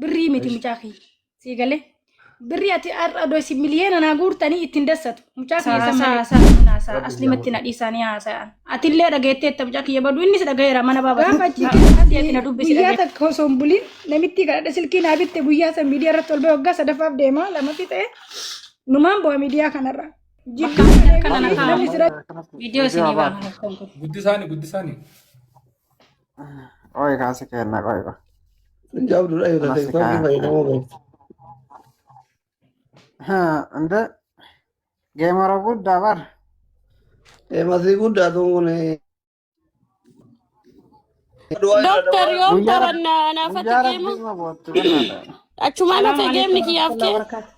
Birrii miti mucaa kiyya. Sii galee. Birrii ati har'a odoo isin miliyoona naa guurtanii ittiin dassatu. Mucaa kiyya san malee. Haasaa aslimatti na dhiisanii haasa'an. Atillee dhageetteetta mucaa kiyya baduu innis dhagayeera mana baaba. Gaafa achi Ati ati na dubbisi guyyaa dhagee. takka osoo hin bulin namittii kadhadhe silkii naa bitte guyyaa san miidiyaa irratti ol ba'e waggaa sadaffaaf deema lamatti ta'e numaan bu'a miidiyaa kanarra. Jidduu Bakka kana na namni kaa'amu. sira Viidiyoo isinii baana rakkoon kun. Guddisaani guddisaani. Qoy kaasi kenna qoy qoy. Jabduudha yoo Kanas ta'e TikTokii kaa. fayyadamuu beektu. Inde geemara guddaa bar. Masii guddaa tun kun Doktar yoom Guyyaa taphanna anaafatti guyyaa geema? rabbii ma boottu bannaadha. Achumaan Salaamu hafe geemni alaikum kiyyaaf warahmatullahi kee. wabarakatuh.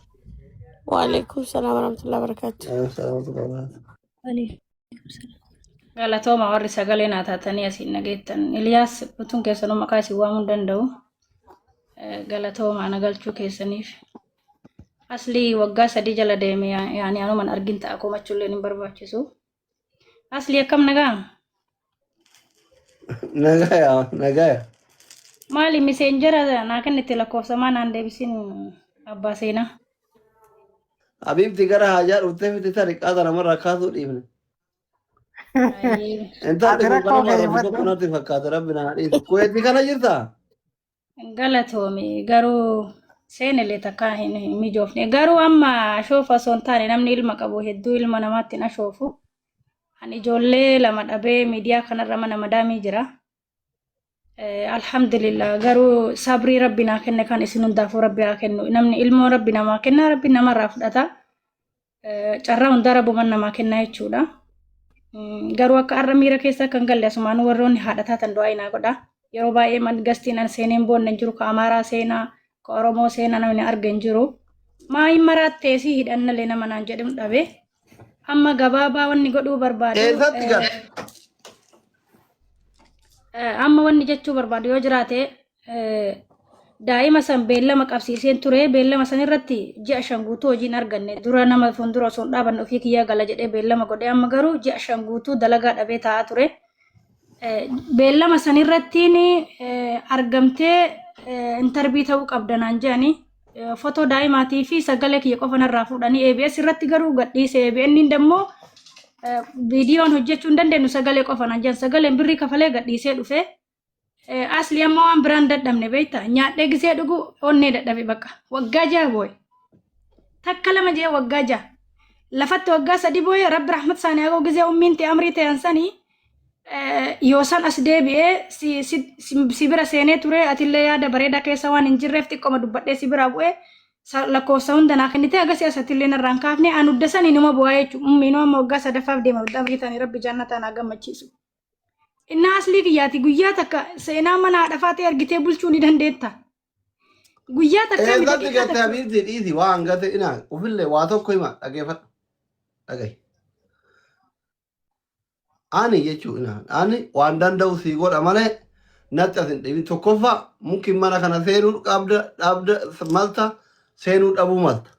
Waalaikum salaam warahmatullahi wabarakatuh. Galatooma warri sagalee naa taatanii asiin dhageettan. Iliyaas utuun keessanuu maqaa isin waamuu hin danda'u. Galatooma ana galchuu keessaniif. Aslii waggaa 3 jala deeme yaani anuman argin ta'a komachuulleen hin barbaachisu. Aslii akkam nagaa? Nagaya nagaya. Maali miseenjera naa kennite lakkoofsa maa naan deebisin abbaa seenaa? Habiibti gara haajaa dhuftee fide tari qaata namarraa kaasuu dhiifne. Ayyee. Intalli Ati kun rakkoo kanuma kee rabbi tokko himmadhu. natti fakkaata rabbi na dhiisu. Kuweetii kana jirtaa? Galatoomi garuu seenillee takka hin mijoofne. Garuu amma ashoofa osoo hin taane namni ilma qabu hedduu ilma namaatti hin ashoofu. Ani ijoollee lama dhabee miidiyaa kanarra mana madaamii jira. Alhamdulillah garuu sabrii rabbi naa kenne kan isin hundaafuu rabbi haa kennu. Namni ilmoo rabbi namaa kenna rabbi namarraa fudhata. Carraa hundaa rabbuman namaa kenna jechuudha. Garuu akka har'a miira keessa akka hin galle asumaan warroonni haadha taatan du'aa naa godha. Yeroo baay'ee man gastiin an seeneen boonne hin jiru ka Amaaraa seenaa ka Oromoo seenaa namni arge hin jiru. Maa hin maraattee si hidhannalee nama naan jedhu dhabe. Amma gabaabaa wanni godhuu barbaadu. Eessatti galte? Amma wanni jechuu barbaadu yoo jiraate daa'ima san beellama qabsiiseen ture beellama san irratti ji'a 5 guutuu hojiin arganne dura nama fuuldura osoo hin dhaabanne ofii kiyyaa gala jedhee beellama godhe amma garuu ji'a 5 guutuu dalagaa dhabee taa'aa ture. Beellama san irrattiin argamtee intarbii ta'uu qabda naan jedhanii fotoo daa'imaatii fi sagalee kiyya qofa narraa fuudhanii ABS irratti garuu gadhiise ABN immoo viidiyoon hojjechuu hin dandeenyu sagalee qofa naan jedhan sagaleen birrii kafalee gadhiisee dhufe. Asli amma waan biraan dadhabne beekta nyaadhee gisee dhugu onnee dadhabe bakka waggaa 6 boo'e takka lama jee waggaa 6 lafatti waggaa 3 boo'e rabbi rahmat isaanii haa godhu gisee ummiin ta'e amrii ta'an sanii yoo san as deebi'ee si, si, si, si bira seenee ture atillee yaada bareedaa keessa waan hin jirreef xiqqoma dubbadhee si biraa bu'ee lakkoofsa hunda naa kennite agasii as atillee narraa hin kaafne an hudda sanii numa bu'aa jechuudha. Ummiinuu amma waggaa sadaffaaf deema amrii ta'anii rabbi jannataan haa gammachiisu. Innaa aslii kiyyaati guyyaa takka seenaa mana haadha faatee argitee bulchuu ni dandeetta. Guyyaa takka miti Eessatti daqiiqaa gatte takka. habiibti dhiisi waan gate inaa ufillee waa tokko hima dhageeffadhu dhagahi. Ani jechuun ani waan danda'u sii godha malee natti as hin dhibin. Tokkoffaa mukkin mana kana seenuu qabda dhabda malta seenuu dhabuu malta.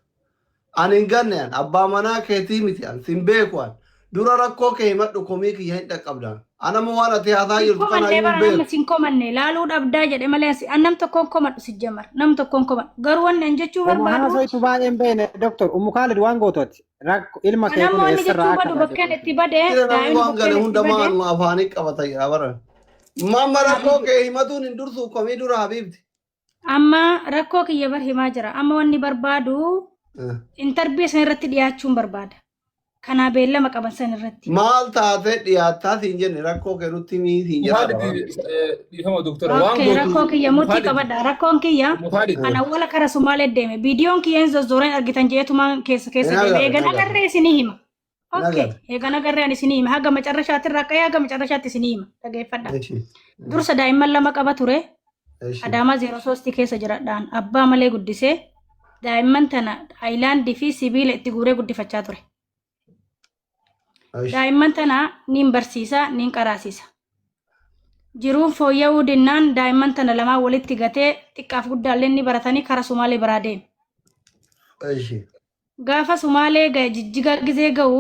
Ani hin ganne an abbaa manaa keetii miti an sin beeku an dura rakkoo kee himadhu komii kiyya hin dhaqqabda. An amma waan ati haasaa Sin jirtu kana komannee iyyuu hin bara namni beeku. sin komanne laaluu dhabdaa jedhe malee an nam tokkoon komadhu si jamar nam tokkoon komadhu garuu wanni an jechuu Uma barbaadu haasoytu baay'een beekne doktor Ummu Kaalid waan gootu ati rakko ilma Kan kee amma kun wanni eessarraa jechuun akka badu baate bakkeen beektu. itti bade Jira namni daa'imni waan bukkeen gale itti hundamaa bade anuma afaanii qabata jira bara. Mamma rakkoo kee himatuun hin dursu komii dura habiibti. Amma rakkoo kiyya bar himaa jira. Amma wanni barbaadu intarbii san irratti dhiyaachuun barbaada. Kanaa beellama qaban san irratti. Maal taatee dhiyaattaa siin jenne rakkoo kee nutti himii siin jedhaa Muhaalid bara. dhiifama doktora waan Okay, gootu rakkoo kiyya murtii Muhaalid qabadha. Rakkoon kiyya Muhaalid an awwala kara Sumaalee deeme. Viidiyoon kiyya hin zozzooreen argitan jeetumaan keessa keessa Hin deeme. agarre hin Eegan agarre agarree isinii hima. hin Okay, agarre. eegan agarree ani isinii hima. Haga macarrashaatti irraa ka'ee haga macarrashaatti isinii hima. Dhageeffadha. Eshi Dursa daa'imman lama qaba ture. eshi Adaamaa 03 keessa jiradhaan abbaa malee guddisee daa'imman tana ayilaandii fi sibiila itti guuree guddifachaa ture. Eshi Daa'imman tana niin barsiisa, niin qaraasisa. Jiruun fooyya'uu dinnaan daa'imman tana lamaan walitti gatee xiqqaaf guddaallee ni baratanii kara Sumaalee biraa deeme. Eshi Gaafa Sumaalee ga'e Jijjigaa gizee ga'u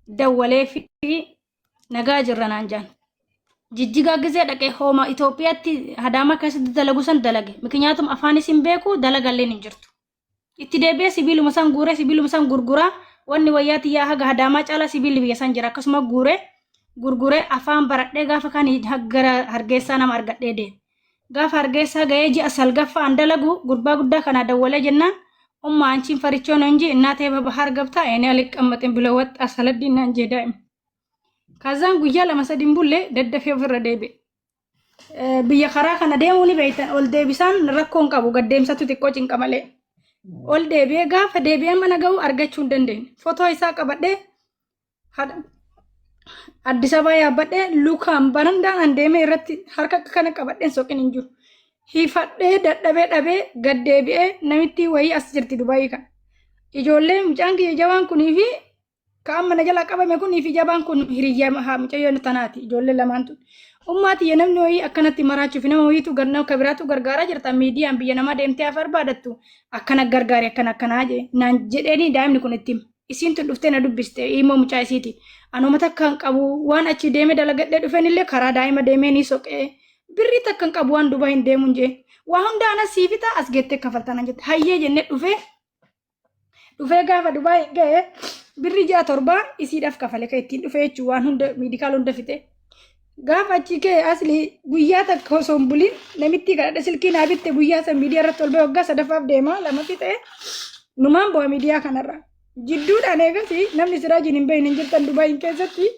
dawwalee fi nagaa jirra naan jaan. Jijjigaa gizee dhaqee hooma Itoophiyaatti Hadaamaa keessatti dalagu san dalage. Miknyaatum afaanis hin beeku, dalagalleen hin jirtu. Itti deebi'ee sibiiluma san guuree, sibiiluma san gurguraa, wanni wayyaa tiyyaa haga Hadaamaa caalaa sibiilli biyya san jira, akkasuma guuree gurguree afaan baradhee gaafa kan gara Hargeessaa nama argadhee deeme. Gaafa Hargeessaa ga'ee ji'a salgaffaa an dalagu gurbaa guddaa kanaa dawwalee jennaan, umma anchiin farichoo ነው እንጂ እናቴ በባህር ገብታ እኔ አልቀመጥም ብሎ ወጣ ሰለዲን ናን jee daa'ima. Kazaan guyyaa lama sadi hin bulle daddafee ofirra deebi'e. Biyya karaa kana deemuu ni beektan, ol deebisaan rakkoo hin qabu, gaddeemsatu xiqqoo cinqa malee. Ol deebi'ee gaafa deebi'ee mana ga'u argachuu hin dandeenye. Fotoo isaa qabadhee Addis Ababaa yaabbadhee lukaan barandaan an deemee irratti harka akka kana qabadheen soqin hin jiru. Hifadhee dadhabee dhabee gad deebi'ee namitti wayii as jirti Dubaayii kana. Ijoollee mucaan kiyya jabaan kunii fi ka amma na jalaa qabame kunii fi jabaan kun hiriyyaa haa mucayyoo tanaati, ijoollee lamaan tun. Ummaa tiyya, namni wayii akkanatti maraachuuf nama wayiitu nama kabiraatu gargaaraa jirta, miidiyaan biyya namaa deemtee haa barbaadattu, akkana gargaari, akkana akkanaa jee naan jedheeni daa'imni kun itti hima. Isiin tun dhuftee na dubbiste immoo mucaa isiiti. Anuma takka hin qabu, waan achi deemee dalagadhee dhufeen illee karaa daa'ima deemee ni soqee, birrii takka hin qabu, waan Dubai hin deemuun jee. Waa hunda ana sii fixa, as geettee kafaltana jette. Hayyee jennee dhufee gaafa Dubai ga'e birrii 6-7 isiidhaaf kafale kan ittiin dhufee jechuun waan hunda medical hunda fixe. Gaafa achi ka'e asli guyyaa takka osoo hin bulin namitti kadhadhe silkii naa bitte. Guyyaa san miidiyaa irratti ol ba'e waggaa sadaffaaf deema, lama fixe, numaan bu'a miidiyaa kanarra. Jidduudhaan eegas namni Siraajiin hin beekne hin jirtan Dubaayin keessatti.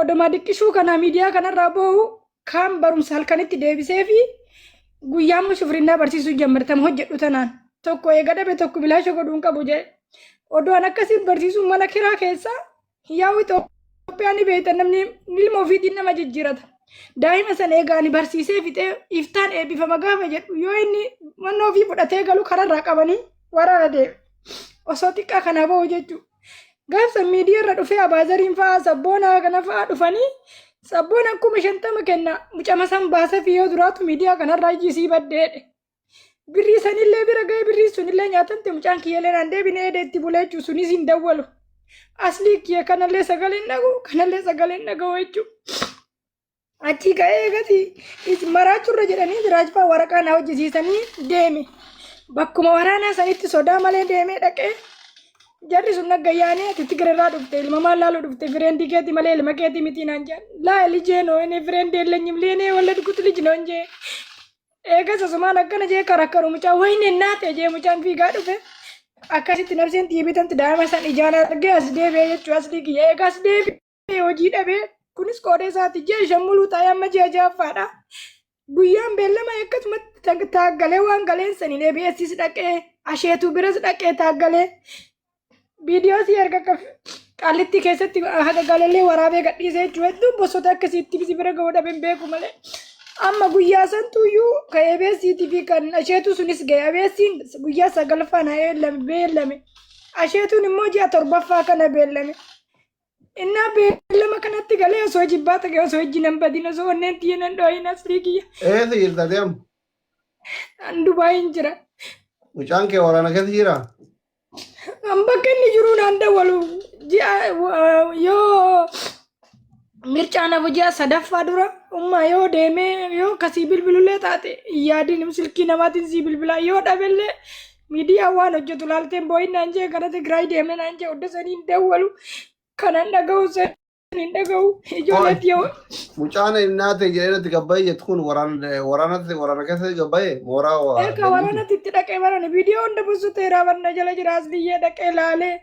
Odomaa diqqishuu kanaa miidiyaa kanarraa boo'u kaan barumsa halkanitti deebisee fi guyyaa immoo shufrinnaa barsiisuu jammartama hojjedhu tanaan tokko eega dhabe tokko bilaasha godhuu hin qabu jedhe. Odoo an akkasiin barsiisuu mana kiraa keessaa yaa'u Itoophiyaa ni beektan, namni ilma ofiitiin nama jijjiirata. Daa'ima sana egaa ani barsiisee fixee iftaan eebbifama gaafa jedhu, yoo inni mana ofii fudhatee galu kararraa qabanii waraana deeme. Osoo xiqqaa kanaa bahu jechuudha. Gaafsa miidiyaa irra dhufee abaazariin fa'aa sabboonaa kana fa'aa dhufanii sabboon akkuma 50 kenna mucama san baasa fi yoo duraatu miidiyaa kanarraa ijji isii baddeedhe. Birrii sanillee bira ga'ee birrii sunillee nyaatamte, mucaan kiyyalee naan deebine eede itti bulee jechuun sunis hin dawwalu. Aslii kiyya kanallee sagalee hin dhaga'u, kanallee sagalee hin dhaga'u jechuudha. Achii ka'ee gati maraachurra jedhanii jiraachifaa waraqaa na hojjisiisanii deeme. Bakkuma waraanaa sanitti sodaa malee deemee dhaqee jarri sun nagayyaanii, ati Tigirarraa dhufte, ilma maal laaluu dhufte, friend keeti malee ilma keeti miti naan jedhan. Laa ልጄ ነው፣ እኔ friend የለኝም፣ ለእኔ የወለድኩት ልጅ ነው እንጂ. Eegas asumaan akkana jee karakkaru mucaa ወይኔ እናቴ jee mucaan fiigaa dhufe. Akkasitti nafseen xiibitanti daa'ima san ijaan argee as deebi'ee jechuu asli kiyya. Eegas deebi'ee hojii dhabee kunis qoodee isaati ji'a 5 muluu taa'ee amma ji'a ja'affaadha. Guyyaan beellama akkasumatti taaggalee waan galeen saniin ABSs dhaqee, asheetuu biras dhaqee taaggalee viidiyoo si erga Qaallitti keessatti haga galallee waraabee gadhiisee jechuudha. Hedduun bosota akkasiitti si bira ga'uu dhabeen beeku malee. Amma guyyaa santuyyuu kan ABS'tii fi kan asheetuu sunis ga'e. ABS'n guyyaa sagalaffaa na beellame. Asheetuun immoo ji'a torbaffaa kana beellame. Innaa beellama kanatti galee osoo jibbaa ta'e, osoo ijji nan badin, osoo onneen tiyya nan dhoohin aslii kiyya. Eessa jirta deemu? An Dubaayin jira. Mucaan kee waraana keessa jira? An bakka inni jiru naan dawwalu. Ji'a yoo mircaan hafu ji'a sadaffaa dura ummaa yoo deemee yoo kasii bilbilullee taate yaadin, silkii namaatiin sii bilbilaa, yoo dhabellee miidiyaa waan hojjetu laalteen boo'in naan jee, gara Tigraay deemee naan jee, hunda sanii hin dawwalu. Kanan dhaga'u san hin dhaga'u. Ijoolleetti yoo Mucaan innaate jedhee natti gabbaye jettu kun waraana waraanatti waraana keessa gabbaye mooraa Erga waraanatti itti dhaqee barane viidiyoo hunda bossoteeraa barna jala jira, as biyyee dhaqee laalee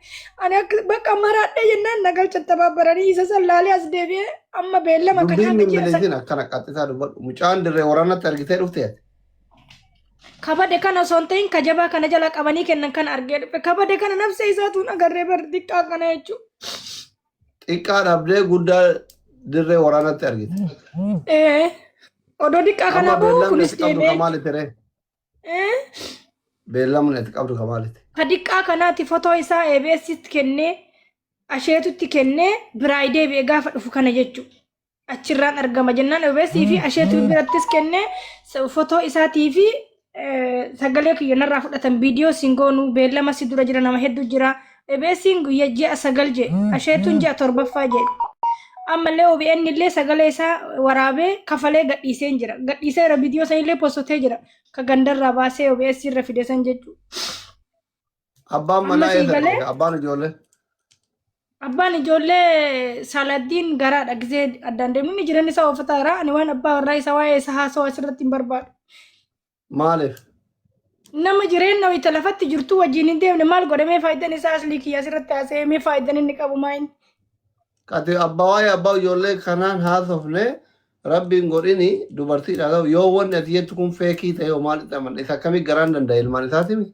ani akka bakka maraadhee jennaan na galchan tabaabbaranii isa san laalee as deebi'ee amma beellama Dubbiin kanaa ji'a mimmileesin akkana qaxxisaa dubbadhu. Mucaan dirree waraanatti argitee dhufte ati. Kabade kana osoo hin ta'in kajabaa kana jala qabanii kennan kana argee dhufe. Kabade kana nafsa isaatuun agarree bar xiqqaa kana jechuudha. Xiqqaa dhabdee guddaa dirree waraanatti argite. Ee, odoo xiqqaa kana Amma bahu beellamni kunis ati qabdu deemee. ka maaliti ree? Ee, Beellamni ati qabdu ka maaliti? Ka xiqqaa kanaati fotoo isaa ABS'tti kennee, asheetutti kennee biraa deebi'ee gaafa dhufu kana jechuudha. Achirraan argama jennaan ABS fi asheetu birattis kennee fotoo isaatii fi sagalee kiyya narraa fudhatan, viidiyoo siin goonu, beellama si dura jira, nama hedduu jira. ABS'n guyyaa ji'a 9 jee, asheetuun ji'a torbaffaa jee. Ammallee OBN illee sagalee isaa waraabee kafalee gadhiisee jira. Gadhiiseera, viidiyoo san illee postotee jira. Ka gandarraa baasee OBS irra fide san jechuudha. Abbaan Amma manaa sii eessa galee jira? Abbaan ijoollee. Abbaan ijoollee Saladdiin garaadha gisee addaan deemu inni jireenya isaa oofataara. Ani waan abbaa warraa isaa waa'ee isaa haasawaa asirratti hin barbaadu. Maaliif? Nama jireenya wayita lafatti jirtu wajjin hin deemne maal godhamee faayidaan isaa aslii kiyya asirratti haasa'ee mee faayidaan inni qabu maa inni? Ati abbaa waa'ee abbaa ijoollee kanaan haasofne rabbiin godhini dubartiidha ta'u yoo wanni ati jettu kun feekii ta'e yoo maal itti amanna isa akkamii garaan danda'a ilmaan isaatimi?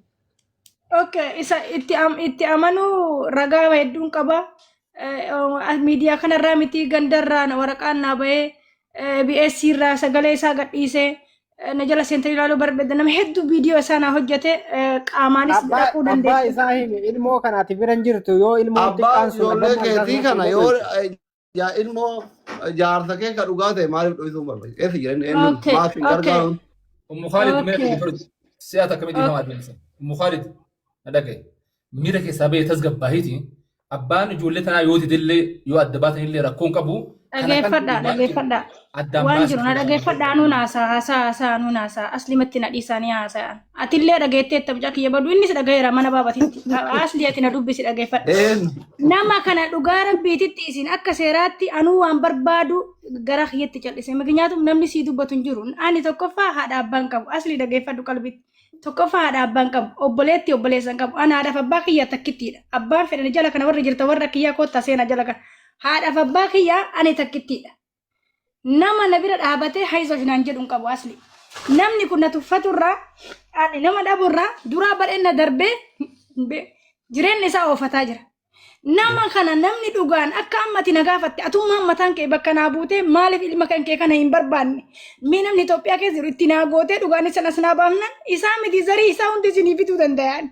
Okay, isa itti amanuu ragaa hedduun qaba. Miidiyaa kanarraa miti, gandarraa waraqaan naa bahee, BSC irraa sagalee isaa gadhiisee, na jala seentanii ilaaluu barbaada. Nama hedduu viidiyoo isaa naa hojjete, qaamaanis Abbaa dhaquu abbaa dandeessu. isaa himi, ilmoo kanaati bira hin jirtu yoo ilmoon Abbaa xiqqaan sun ijoollee abbaan isaa keetii sun kana yoo godhu. yaa ilmoo jaarsa kee ka dhugaa ta'e maaliif dho'isuu barbaada? Eessa jiran eenyuun maaf hin gargaaruun? Ummu Khalid mee Okay. si'aata akkamitti nama adeemsa? Ummu Khalid na dhagaye. Miira keessaa bahee tasgabbaahiiti. Abbaan ijoollee tanaa yoo didillee yoo adda baatanillee rakkoon qabu. Kana kan Dhageeffadhaa, waan jiru dhageeffadhaa. addaan Waan baasii jiru na dhageeffadhaa, nuun haasaa haasaa haasaa nuun haasaa aslimatti na dhiisanii haasa'an. Atillee dhageetteetta mucaa kiyya baduu innis dhagayeera mana baabatitti. Asli ati na dubbisi dhageeffadha. Eenyu? Nama kana dhugaa rabbiititti isin akka seeraatti anuu waan barbaadu gara kiyyatti cal'ise. Miknyaatu namni sii dubbatu hin jiru. Ani tokkoffaa haadha abbaan qabu. Asli dhageeffadhu qalbitti. Tokkoffaa haadha abbaan qabu. Obboleetti obboleessa hin qabu. Ana haadhaaf abbaa kiyya takkittiidha. Abbaan fedhan jala kana warri jirta warra kiyyaa koottaa seenaa jala kana. Haadhaaf abbaa kiyya ani takkittiidha. Nama na bira dhaabatee hayzosh naan jedhu hin qabu asli. Namni kun na tuffaturraa ani nama dhaburraa duraa badheen na darbee jireenya isaa oofataa jira. Nama kana namni dhugaan akka ammati na gaafatte atummaan mataan kee bakka naa buutee maaliif ilma kan kee kana hin barbaanne? Mee namni Itoophiyaa keessa jiru itti naa gootee dhugaan isa nas naa baafnan isaa miti zarii isaa hundi isinii fiduu danda'an.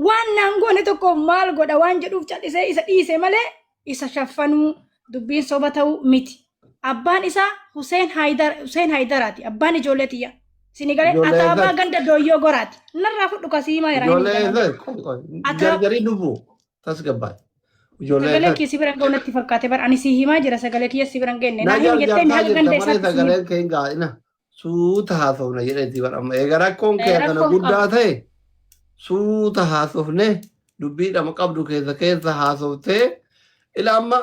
Waan naan goone tokkoof maal godha waan jedhuuf callisee isa dhiise malee isa shaffanuu dubbiin soba ta'uu miti. Abbaan isaa Hussein Haydar Hussein Haydaraati. Abbaan ijoollee tiyya. Isinii galee Ijoollee ataabaa eessatti? ganda dooyyoo goraati. Narraa fudhu kasii himaa jira. Ijoollee Hin galan. eessatti? Qoy qoy. Ata Jarjarii dhufu tasgabbaa'e. Ijoollee sagalee eessatti? kee si biran ga'u natti fakkaate bar ani si himaa jira sagalee kiyya si biran genne. Na Naa himi jettee mi jarjartaa haga jirta ganda malee isaatti si hima. sagaleen kee hin gaa'ina. Suuta haasofna jedheeti bara amma. Egaa rakkoon kee kana Rakkoon guddaa qabu. ta'e suuta haasofne dubbiidhama qabdu keessa keessa haasoftee ila amma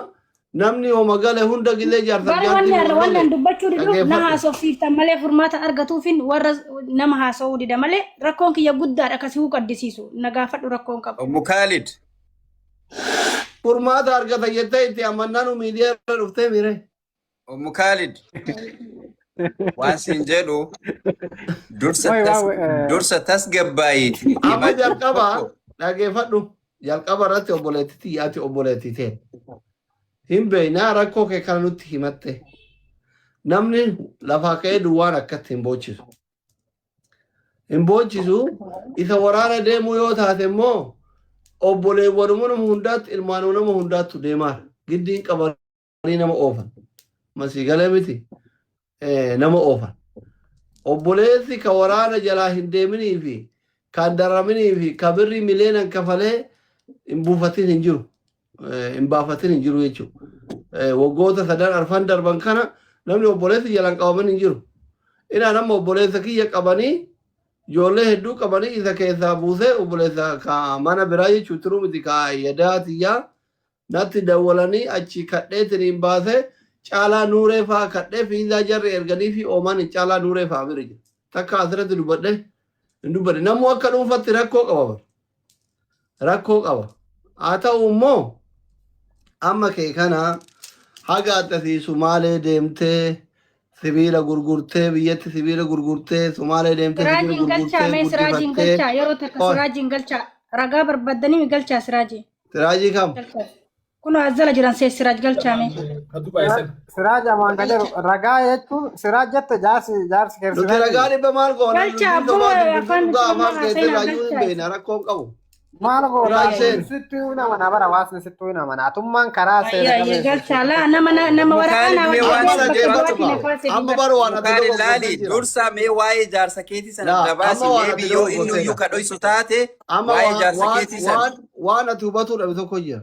namni homa gale hunda gilee jaarsa Bari wanni jaartii har'a wal wanni gale an dubbachuu diduuf na dhageeffadhu. haasofsiiftan malee furmaata argatuufin warra nama haasa'uu dida malee rakkoon kiyya guddaadha akkasii huqaddisiisu na gaafadhu rakkoon qabu. Ummu Khalid. Furmaata argata jettee itti amannaan miidiyaa irra dhuftee mire. Ummu Khalid. Waan siin jedhu dursa Wayi tas waa dursa tasgabbaayiiti. Amma Himachuu jalqaba tokko. dhageeffadhu jalqaba irratti obboleettii ati obboleettii ta'e. Hin beeknaa rakkoo kee kana nutti himatte. Namni lafaa ka'ee duwwaan akkatti hin boochisu. Hin boochisu isa waraana deemuu yoo taate immoo obboleewwanuma nama hundaatti ilmaanuma nama hundaattu deemaa giddiin qabanii nama oofan. Masii galee miti nama oofan. Obboleessi ka waraana jalaa hin deeminii fi kan daraminii fi ka birrii miliyoonan kafalee hin buufatin hin jiru. Hin baafatin hin jiru jechuudha. Waggoota sadan arfan darban kana namni obboleessi jalaan qabaman hin jiru. Inaan amma obboleessa kiyya qabanii ijoollee hedduu qabanii isa keessaa buusee obboleessa ka mana biraa jechuun turuu miti ka yadaa tiyyaa natti dawwalanii achi kadheetiniin baasee caalaa nuuree fa'aa kadhee fiizaa jarri erganii fi oomaan caalaa nuuree fa'aa bira jira. Takka asirratti dubbadhe hin dubbadhe. Namuu akka dhuunfatti rakkoo qaba bara. Rakkoo qaba. Haa ta'u immoo amma kee kana haga akkasii Sumaalee deemtee sibiila gurgurtee biyyatti sibiila gurgurtee Sumaalee deemtee sibiila Siraajiin galchaa gurgurtee mee siraajiin guddifattee galchaa yeroo takka Qoy siraajiin galchaa ragaa barbaaddanii mi galchaa siraajii siraajii kam? galchaa kun as jala jiran see siraaj galchaa mee. Kan Dubaay san. Siraaj amaan kan jedhu ragaa jechuun siraaj jette jaarsi jaarsi kee Nuti siraaj ragaa dhibba maal goona? Galchaa Dubbii abboo sobaa dubbii afaan dhugaa muslima afaan keessa haasa'inaa raajuun hin galchaa. beekna rakkoon qabu. Maal goota Siraaj seen. sittuu hin amana bara hawaasni sittuu hin amana atummaan karaa seera Ayya ayya qabeessa galchaa laa nama nama Ummu waraqaa Khalid naa mee waan Amma hojjetee siin bakka jedhu dhaggeeffadhu du'aatii na kaa. kaasee Amma dubbadha. bara waan Ummu ati Khalid dogoggortee laali jira. dursa mee waa'ee jaarsa keetii sana Laa adda amma baasi waan mee ati biyyoo inni dogoggorteedha. iyyuu ka dhoysu taate Amma waa'ee waan jaarsa waan keetii sana. waan waan ati hubatuu dhabe tokko jira.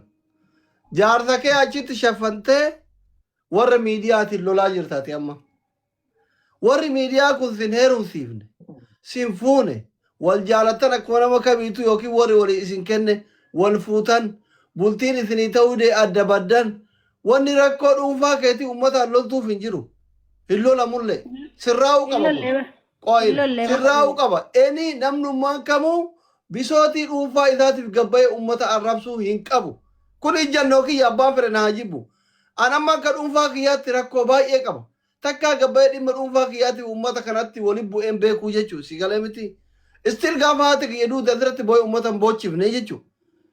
Jaarsa kee achitti shaffantee Warra miidiyaatiin lolaa jirtaati amma. Warri miidiyaa kun sin heerumsiifne, sin fuune, wal jaalattan akkuma nama kamiitu yookiin warri walii isin kenne wal fuutan, bultiin isinii ta'uu dee adda baddan, wanni rakkoo dhuunfaa keetii uummataan loltuuf hin jiru. Hin lolamullee. Sirraa'uu Hin qaba kun. lollee bara. Hin Qo'in lollee bara. sirraa'uu qaba. Eni namnummaan kamuu bisootii dhuunfaa isaatiif gabbayee uummata arrabsuu hin qabu. Kun ijjannoo kiyya abbaan fedhe na haa jibbu. An amma akka dhuunfaa kiyyaatti rakkoo baay'ee qaba. Takkaa gabbayee dhimma dhuunfaa kiyyaatiif uummata kanatti waliin bu'een beekuu jechuudha. Si galee miti. Still gaafa haati kiyya duute asirratti boo'ee uummata hin boochifne jechuudha.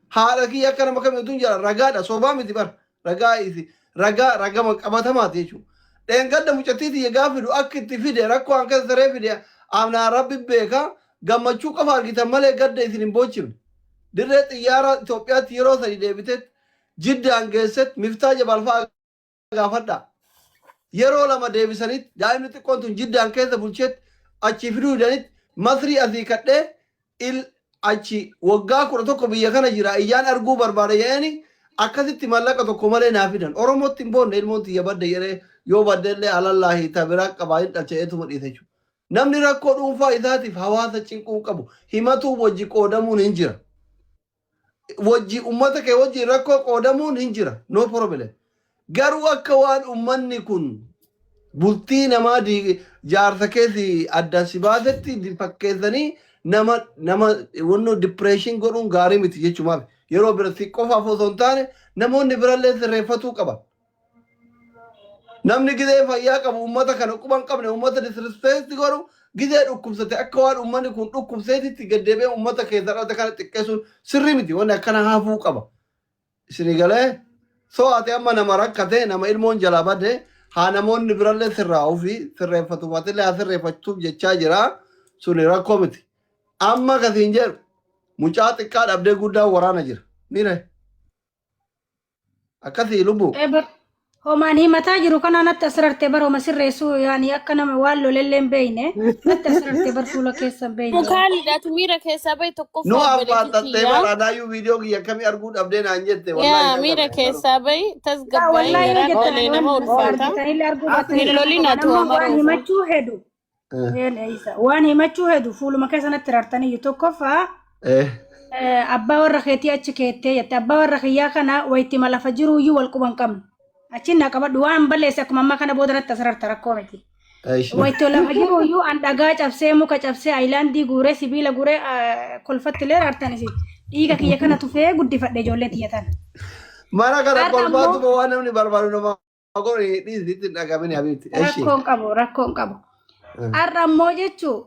Haadha kiyya akka nama kamiitu hin jira ragaadha sobaa miti bara. Ragaa isi ragaa ragama qabatamaati jechuudha. Dheengadda mucattii tiyya gaafa fidu akka itti fide rakkoo an keessa saree fide amnaa rabbi beeka gammachuu qofa argitan malee gadda isin hin boochifne. Dirree xiyyaara Itoophiyaatti yeroo sadi deebitetti Jiddaan geessetti Miftaa Jabaal fa'a gaafadhaa. Yeroo lama deebisanitti daa'imni xiqqoon tun Jiddaan keessa bulcheetti achii fiduu didanitti Masrii asii kadhee il achi waggaa 11 biyya kana jira iyyaan arguu barbaada jedhanii akkasitti mallaqa tokko malee naa fidan. Oromootti hin boonne ilmoon tiyya badde jedhee yoo badde illee alallaahi ta biraa qabaa hin dhalcha jedheetuma dhiise jechuudha. Namni rakkoo dhuunfaa isaatiif hawaasa cinquu hin qabu. Himatuu wajji qoodamuun hin jira. Wajji ummata kee wajjin rakkoo qoodamuun hin jira. No problem. Garuu akka waan ummanni kun bultii namaa jaarsa keessi addaan si baasetti fakkeessanii nama nama wannoo depression godhuun gaarii miti jechumaaf. Yeroo bira si qofaaf osoo hin taane namoonni birallee sirreeffatuu qaban. Namni gizee fayyaa qabu uummata kana quba hin qabne uummata disrespect godhu gizee dhukkubsate akka waan uummanni kun dhukkubseetitti gaddeebi'ee uummata keessa dhalate kana xiqqeessuun sirrii miti. Wanni akkana hafuu qaba. Isinii galee soo ati amma nama rakkate nama ilmoon jalaa bade haa namoonni birallee sirraa'uu fi sirreeffatu atillee haa sirreeffachuuf jechaa jira suni rakkoo miti. Amma kasiin jedhu mucaa xiqqaa dhabdee guddaan waraana jira. Miire. Akkasii lubbuu. Ee bar homaan himataa jiru kana natti asirarte bar homa sirreessuu yaani akka nama waan lolellee hin beekne natti asirarte bar fuula keessa hin beekne. Mukaaliidhaati miira keessaa bahi Nu tokkoffaa obboleettii abbaaxattee tiyyaa. bara anaayyuu viidiyoo kiyya akkamii arguu dhabdee naan jette wallaahi Yaa hin miira agarre garuu. keessaa bahi Yaa tasgabbaa'ii wallaahi yoo garaan jettan dhalee ani nama waan ulfaata. argitanillee arguu Hin baattanillee rakkoo lolin qaban ati amma waa waan maruufu. himachuu hedu waan himachuu hedu fuuluma keessa natti rartaniyyuu tokkoffaa abbaa warra keetii achi keettee jette abbaa warra kiyyaa kana wayittima lafa jiruuyyuu wal quban qabnu achiin na qabadhu waan balleesse akkuma ammaa kana booda natti asirarta rakkoo miti. Wayittima lafa jiruuyyuu an dhagaa cabsee muka cabsee ayilaandii guuree sibiila guuree kolfatti illee raartan isin dhiiga kiyya kana tufee guddifadhe ijoollee tiyya tana. Mana kana Har'a immoo kolfaatuma waan namni barbaadu nama godhi dhiisi itti hin dhagamin habiibti. Eshi. Rakkoon qabu rakkoon qabu. Har'a ammoo jechuu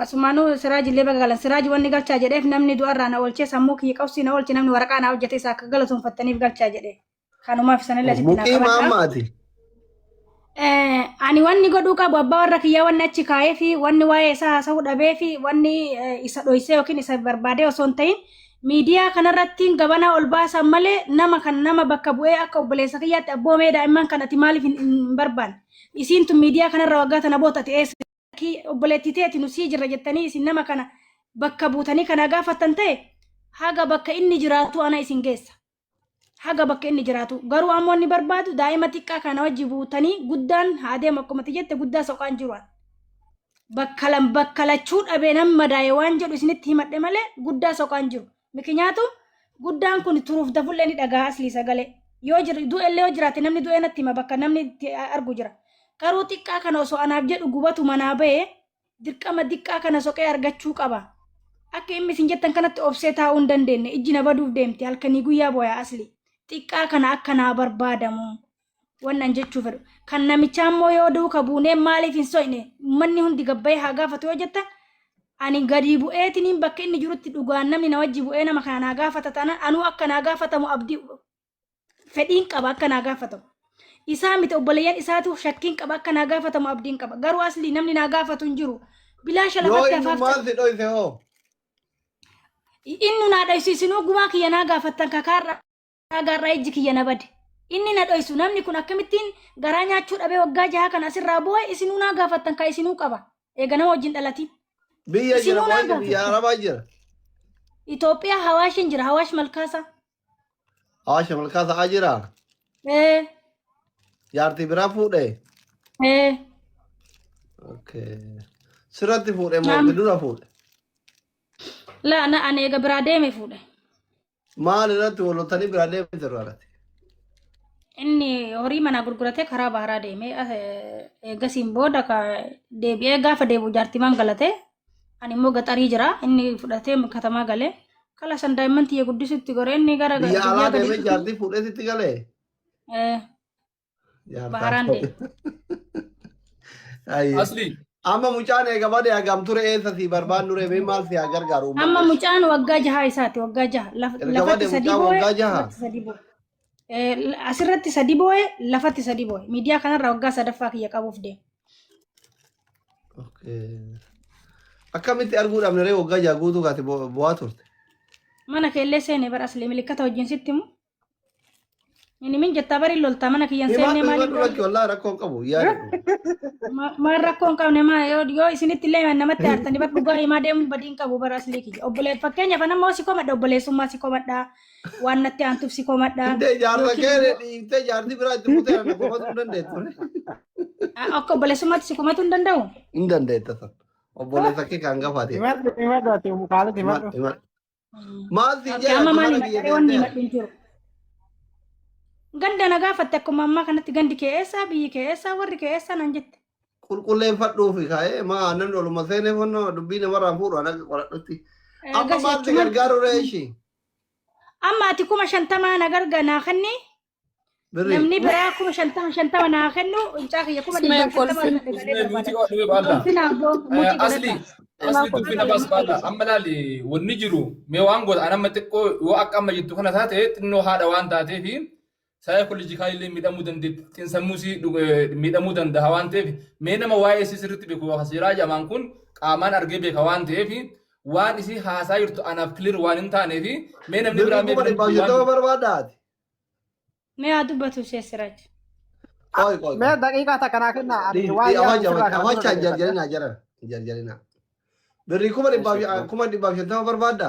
asumaanuu siraajillee baga galan siraaji wanni galchaa jedheef namni du'arraa na oolchee sammuu kiyya qabsii na oolche namni waraqaa na hojjete isa akka galatoonfattaniif galchaa jedhe. Kanumaaf sanillee asitti naa Muqiima qabadha. amma ati. Ani wanni godhuu qabu abbaa warra kiyyaa wanni achi kaa'ee fi wanni waa'ee isaa haasa'uu dhabee fi wanni isa dhoysee yookiin isa barbaadee osoo hin ta'in miidiyaa kanarratti gabanaa ol baasan malee nama kan nama bakka bu'ee akka obboleessa kiyyaatti abboomee daa'imman kan ati maaliif hin barbaanne isiin tun miidiyaa kanarra waggaa tana boota ati eessa obboleettii teeti nu sii jirra jettanii isin nama kana bakka buutanii kana gaafattan ta'e haga bakka inni jiraatu ana isin geessa. Haga bakka inni jiraatu garuu ammoo inni barbaadu daa'ima xiqqaa kana wajji buutanii guddaan haa deemu akkuma ati jette guddaa soqaan jiru an. Bakka lam bakka lachuu dhabee nan madaa'e waan jedhu isinitti himadhe malee guddaa soqaan jiru. Mikinyaatu guddaan kun turuuf dafullee ni dhagaa aslii sagalee. Yoo jir du'ellee yoo jiraate namni du'ee natti hima bakka namni itti argu jira. Garuu xiqqaa kana osoo anaaf jedhu gubatu manaa ba'ee dirqama diqqaa kana soqee argachuu qaba. Akka inni isin jettan kanatti obsee taa'uu hin dandeenye. Ijji na baduuf deemti. Halkanii guyyaa booyaa asli. Xiqqaa kana akka naa barbaadamu. Wannan jechuu fedhu. Kan namichaa immoo yoo duuka buunee maaliif hin soqne manni hundi gabbayee haa gaafatu yoo jettan ani gadi bu'eetiniin bakka inni jirutti dhugaan namni na wajji bu'ee nama kana naa gaafata taanaan anuu akka naa gaafatamu abdii fedhiin qaba akka naa gaafatamu. Isaa miti obboleeyyan isaatu shakkiin qaba akka naa gaafatamu abdiin qaba. Garuu aslii namni naa gaafatu hin jiru. Bilaasha Yoo lafatti afaaf innummaan si dhoyse hoo? Inni naa dhoysu isinuu gumaa kiyya naa gaafattan kakaarra gaarraa ijji kiyya na bade. Inni na dhoysu namni kun akkamittiin garaa nyaachuu dhabee waggaa jaha kana asirraa bu'e isinuu naa gaafattan ka isinuu qaba. Eega nama wajjin dhalatiin. Biyya jira Isinuu naa moo inni biyya gaafattan. Arabaa jira? Itoophiyaa Hawaashin jira Hawaash Malkaasaa. Hawaasha malkaa sa'aa jira. Ee. Jaartii biraa fuudhe? Ee. Okay. Sirratti fuudhe moo Naam. dura fuudhe? Laa na ani eega biraa deeme fuudhe. Maal irratti wal loltanii biraa deemte irratti? Inni horii manaa gurguratee karaa baharaa deeme. Eegasiin booda ka deebi'ee gaafa deebi'u jaartimaan galatee ani immoo gaxarii jira. Inni fudhatee katamaa galee. Kala san daa'imman tiyya guddisutti gore inni gara Biyya biyyaa alaa deemee gaditti jaartii fuudhee sitti galee? eh, Jaartaa baharaan deeme. Ayyee. Asli Amma mucaan eega badee hagam ture eessa si barbaannu ree mee maal si haa gargaaru Amma uummanni? mucaan waggaa jaha isaati waggaa jaha. Erga Lafatti badee sadii mucaan boo'e waggaa jaha? lafatti sadii boo'e. Asirratti sadii boo'e lafatti sadii boo'e. Miidiyaa kanarraa waggaa sadaffaa kiyya qabuuf deema. Okay. Akkamitti arguu dhabne ree waggaa jaha guutuu kaate bu'aa turte? Mana keellee seene bara asli milikkata wajjin sitti himu. Inni min jettaa bari loltaa mana kiyyan seenne Himadhu maaliif himadhu lakki wallaahi rakkoo hin qabu yaadadhu. Maal rakkoo hin qabne maa yoo isinitti illee namatti aartanii bar dhugaa himaa deemuun badii hin qabu bara aslii kiyya. Fakkeenyaaf an amma si komadha obboleessummaa si komadha waan natti aantuuf si komadha Intee jaarsa yookiin kee immoo dhiiftee jaartii biraa itti mutee na komatu hin dandeettu. Akka obboleessummaatti si komatu hin danda'u. Hin dandeetta san. Obboleessa kee kan gafaate. Himadhu himadhu ati Ummu Kaalid himadhu. Himadhu himadhu. Maal si Okay, jedha amma ati maal mana kiyya himadha wanni seentee? himadhu hin jiru. Ganda na gaafatte akkuma ammaa kanatti gandi kee eessaa biyyi kee eessaa warri kee eessaa naan jette. Qulqulleeffadhuufi kaa'ee maa namni oluma seenee fannoo dubbii namarraa fuudhu an akka qoradhutti. Amma Eegas maal si jechuun gargaaru ree ishii? Amma ati 50,000 na garga naa kenni. Birrii. Namni biraa 50,000 50 naa kennu mucaa kiyya kuma Ismail dhibbaaf shantama kolfin. argadhe galee Usmee barbaada. nuti qabadhu baalla. Kolfina abboo muti Asli godhadha. asli dubbii nabaas baalla. Amma laali wanni jiru mee waan goota an amma xiqqoo yoo akka amma jettu kana taate xinnoo haadha waan taateefi psychologically miidhamuu dandeetti xiinsammuus miidhamuu danda'a waan ta'eef mee nama waa'ee isii sirriitti beeku hasiraa jamaan kun qaamaan argee beeka waan ta'eef waan isii haasaa jirtu anaaf clear waan hin taaneef mee namni Birrii biraa mee kuma dhibbaaf waan shantama barbaadda ati? Mee haa dubbatu ishee siraaj. Qoy qoy Mee qoy. daqiiqaa takka naa kennaa ani waan yaadu Afacha sirraa kana dura afacha hin dhageeffadha. jarjarinaa jaran hin jarjarinaa. Birrii 150,000 barbaadda?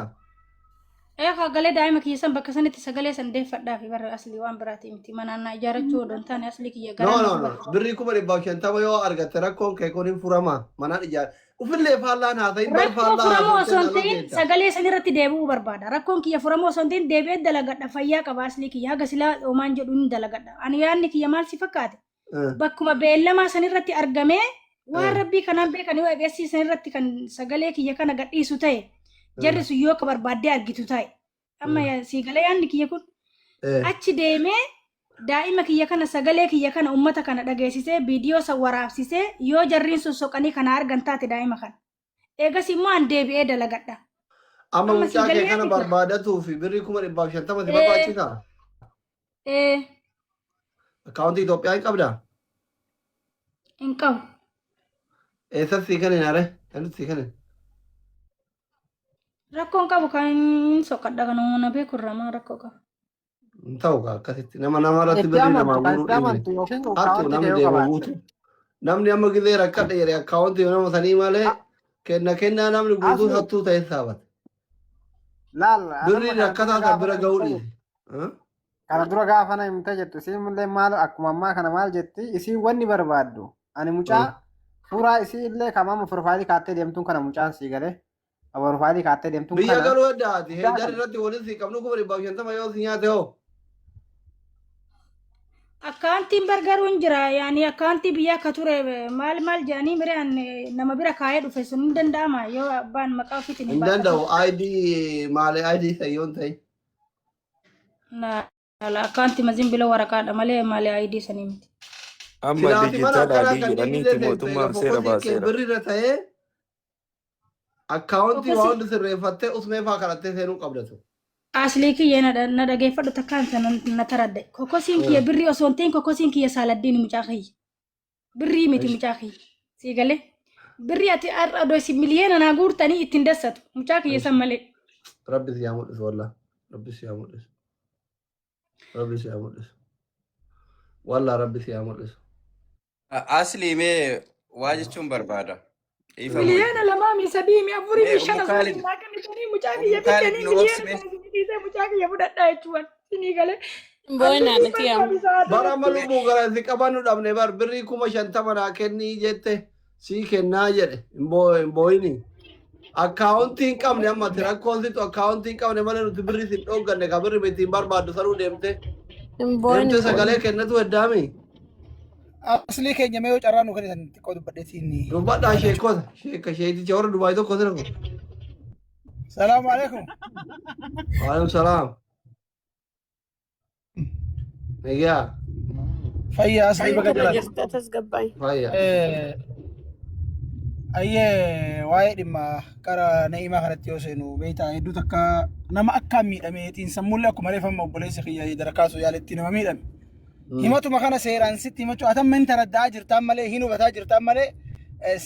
Ee galee daa'ima kiyya san bakka sanitti sagalee san deeffadhaa fi barra aslii waan biraati miti manaan na ijaarrachuu odoo hin taane aslii kiyya No garaa no na no. gubata. Birrii 150,000 yoo argatte rakkoon kee kun hin furama. Manaan ijaar. Ufillee faallaan haasayin bar Rakkoo faallaa furamuu haasoftee osoo hin naloo ta'in geetta. sagalee san irratti deebi'uu barbaada. Rakkoon kiyya furamuu osoo hin ta'in deebi'ee dalagadha fayyaa qaba aslii kiyya haga silaa homaan jedhu hin dalagadha. Ani yaadni kiyya maal si fakkaate? Bakkuma beellamaa san irratti argamee waan rabbii kanaan beekan yoo ABS san irratti kan sagalee kiyya kana gadhiisu ta'e jarri sun yoo akka barbaaddee argitu ta'e amma sii galee yaadni kiyya kun achi deemee daa'ima kiyya kana sagalee kiyya kana ummata kana dhageessisee viidiyoo san waraabsisee yoo jarriin sun soqanii kana argan taate daa'ima kana eegas immoo an deebi'ee dalagadha. Amma Amma sii mucaa kee galee kana yaadni kiyya. barbaadatuu fi birrii 150,000 si Ee, barbaachisa? ee, Akkaawuntii Itoophiyaa hin qabdaa? Hin qabu. Eessatti sii kennin are? Eenyutti sii kennin? Rakkoon qabu kan hin soqadha kan na beeku irraa maal rakkoo qaba. Hin ta'u kaa akkasitti nama nama irratti Itti birrii amantu namaa kan guuruu itti dhiifne. amantu yookiin Hattu akkaawuntii namni kee yoo deema qabaatte. guutu. Namni amma gizee rakkadhe jedhe akkaawuntii nama sanii malee kenna kennaa namni guutuun Asli hattuu ta'e saabate. laal anamma Birriin kana dura rakkataa san gaafa bira na ga'uu himte dhiise. kana dura gaafa na himte jettu isiin illee maal akkuma ammaa kana maal jetti isiin wanni barbaaddu ani mucaa suuraa isii illee kamama profaayilii kaattee deemtuun kana mucaan sii galee profaayilii kaattee deemtuun Biyya kana galuu heddaati. mucaa Heejar kana irratti waliin sii qabnu 150,000 yoo si nyaate hoo? Akkaantiin bargaruu hin jira. Yaani akkaantii biyya akka ture maal maal jedhanii miraan nama bira kaayee dhufe sun hin danda'ama yoo abbaan maqaa ofiitiin hin Hin baafatin. danda'u. ID maali ID sayyoon ta'e. La akkaantii mazin bila waraqaadha malee maali ID sanii miti. Amma Silaati mana diijitaal akkanaa ID kanneen jedhaniiti gizee seente mootummaan egaa seera fokosii kee baaseera. birri irra ta'ee akkaawuntii waa Fokosii hundi sirreeffattee usmee faa kadhattee seenuu qabdatu. Aslii kiyya na dhageeffadhu takkaan sana na taradde. Kokosiin kiyya birrii osoo hin ta'in kokosiin kiyya saaladdiin mucaa kiyya. Birrii miti mucaa kiyya. Sii galee. Birrii ati har'a odoo isin miliyoona naa guurtanii ittiin dassatu. Mucaa kiyya san malee. Rabbi si haa mul'isu wallah. Rabbi si haa mul'isu. Rabbi si haa mul'isu. Wallah Rabbi si haa mul'isu. Asli mee waa jechuun barbaada. Dhiifama Miliyoona wajjin. lamaa mi sadii mi afurii Mee mi shan Ummu osoo Kaalid isin naa kennitanii mucaa kiyya Ummu Kaalid fiddanii nu miliyoona obsime. sana isin dhiisee mucaa kiyya fudhadhaa jechuun isinii galee. Booyinaa Ani nati yaama. barbaadu sa'aatii Bara amma irratti. lubbuu gara si qabannu dhabne bar birrii 50,000 naa kennii jette sii kennaa jedhe hin boo'ini. Akkaawuntii hin qabne amma ati rakkoon situ akkaawuntii hin qabne malee nuti birrii sin dhoogganne ka birri ittiin barbaaddu sanuu deemte. Hin booyin. Deemte sagalee kennatu heddaami. Aslii keenya mee yoo carraa nu kennitan xiqqoo dubbadheetiin. Dubbadhaa sheekota sheeka sheeticha warra Dubaay tokko sira kun. Salaamu alaikum. Waalaikum salaam. Egaa Fayyaa aslii baga Akkana jiraate. jirta tasgabbaa'e. fayya. Ayyee waa'ee dhimma qara na'imaa kanatti yoo seenu beektaa hedduu takka nama akkaan miidhame xiinsammuullee akkuma reefamma obboleessi kiyya darakaasuu yaaletti nama miidhame. Himatuma kana seeraan sitti himachuu atamma hin taraddaa jirtaan malee hin hubataa jirtaan malee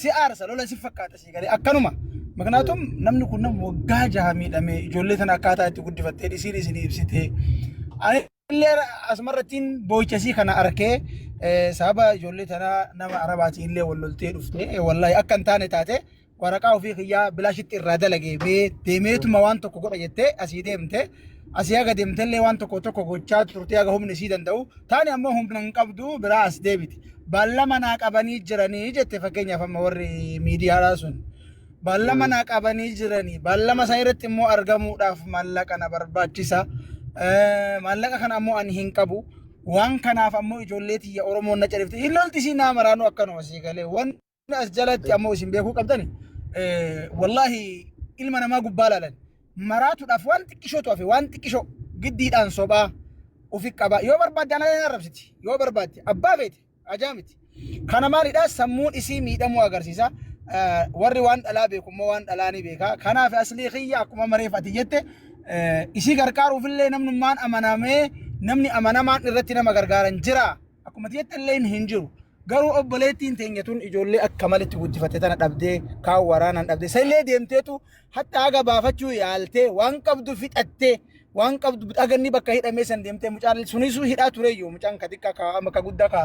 si aarsa lola si fakkaata si galee akkanuma. Miknaatum namni kun nama waggaa jaha miidhame ijoollee tana akkaataa itti guddifattee dhisiin isin ibsitee. Ani illee asumarrattiin boo'ichasii kana arkee sababa ijoollee tanaa nama arabaatiin illee wal loltee dhufte wallaahi akka hin taane taate waraqaa ofii kiyyaa bilaashitti irraa dalagee mee deemeetuma waan tokko godha jettee asii deemte asii haga deemtellee waan tokko tokko gochaa turtee haga humni isii danda'u taani ammoo humna hin qabdu biraa as deebite baallama naa qabanii jiranii jette fakkeenyaaf amma warri miidiyaadhaa sun baallama naa qabanii jiranii baallama isaa irratti immoo argamuudhaaf maallaqa na barbaachisa maallaqa kana ammoo ani hin qabu waan kanaaf ammoo ijoollee tiyya Oromoon na califte hin lolti isii naa maraanuu akkanuma sii galee waan as jalatti ammoo isin beekuu qabdani wallaahi ilma namaa gubbaa laalan maraatuudhaaf waan xiqqishootu hafe waan xiqqishoo giddiidhaan sobaa ufi qaba yoo barbaadde ana arrabsiti yoo barbaadde abbaa feete ajaa miti kana maalidha sammuun isii miidhamuu agarsiisa warri waan dhalaa beeku immoo waan dhalaa ni beeka kanaaf aslii kiyya akkuma mareef ati jette isii gargaaruufillee namnummaan amanamee namni amanamaan irratti nama gargaaran jira akkuma jette illee hin jiru Garuu obboleettiin teenya tun ijoollee akka malitti guddifatte tana dhabdee kaan waraanaan dhabdee sallee deemteetu hatta haga baafachuu yaaltee waan qabdu fixattee waan qabdu haga inni bakka hidhamee san deemtee mucaan sunisuu hidhaa tureyyuu mucaan ka xiqqaa ka amma ka guddaa ka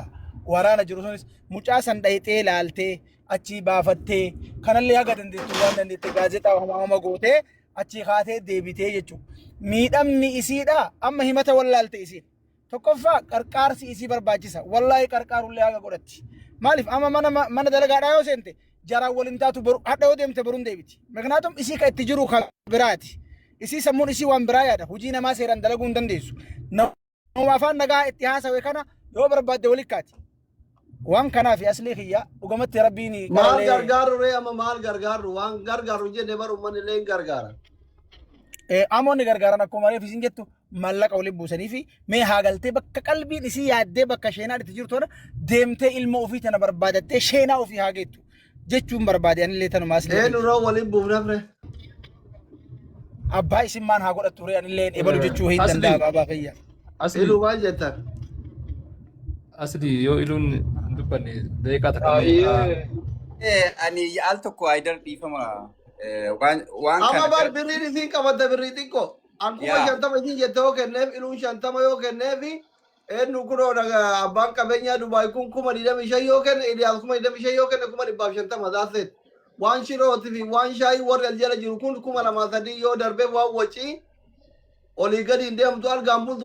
waraana jiru sunis mucaa san dhayxee laaltee achii baafattee kanallee haga dandeettu waan dandeette gaazexaa homa homa gootee achii kaatee deebitee jechuudha. Miidhamni isiidha amma himata wallaalte isiin. Tokkoffaa qarqaarsi isii barbaachisa. Wallaahi qarqaarullee haga godhatti. Maaliif amma mana mana dalagaadhaa yoo seente jaraan waliin taatu boru hadha yoo deemte boruun deebiti. Miknaatum isii ka itti jiru ka biraati. Isii sammuun isii waan biraa yaada. Hojii namaa seeraan dalaguu hin dandeessu. Nama afaan nagaa itti haasawe kana yoo barbaadde walitti kaati. Waan kanaaf aslii kiyya dhugamatti rabbiin Maal qaralee gargaaru ree amma maal gargaaru waan gargaaru jenne bar uummanni illee hin gargaara. Amoonni gargaaran akkuma reef isin jettu maallaqa waliin buusanii fi mee haa galtee bakka qalbiin isii yaaddee bakka sheenaan itti jirtu tana deemtee ilma ofii tana barbaadattee sheenaa ofii haa geettu jechuun barbaade anillee tanuma aslii Eenyu kiyya. roo waliin buufna fire. Abbaa isin maan haa godhattu ree anillee ebalu jechuu hin Asli danda'a baabaa kiyya. asli Iluu maal jettan? asli yoo iluun hin dubbanne daqiiqaa takka mee Ayyee. Ani al tokko Haayidar dhiifama waan Amma kana bar gara birriin isiin qabatte birrii xiqqoo. An kuma yaa shantama isiin jette yoo kenneef iluun 50 yoo kenneef eenyu kunoo abbaan qabeenyaa Dubaay kun 25,000 yoo kenne Iliyaas 25,000 yoo kenne 150,000 that's it. Waan shirootii fi waan shaayii warri as jala jiru kun 2,000 3,000 yoo darbee waan wacii olii gadi hin deemtu argaan bultu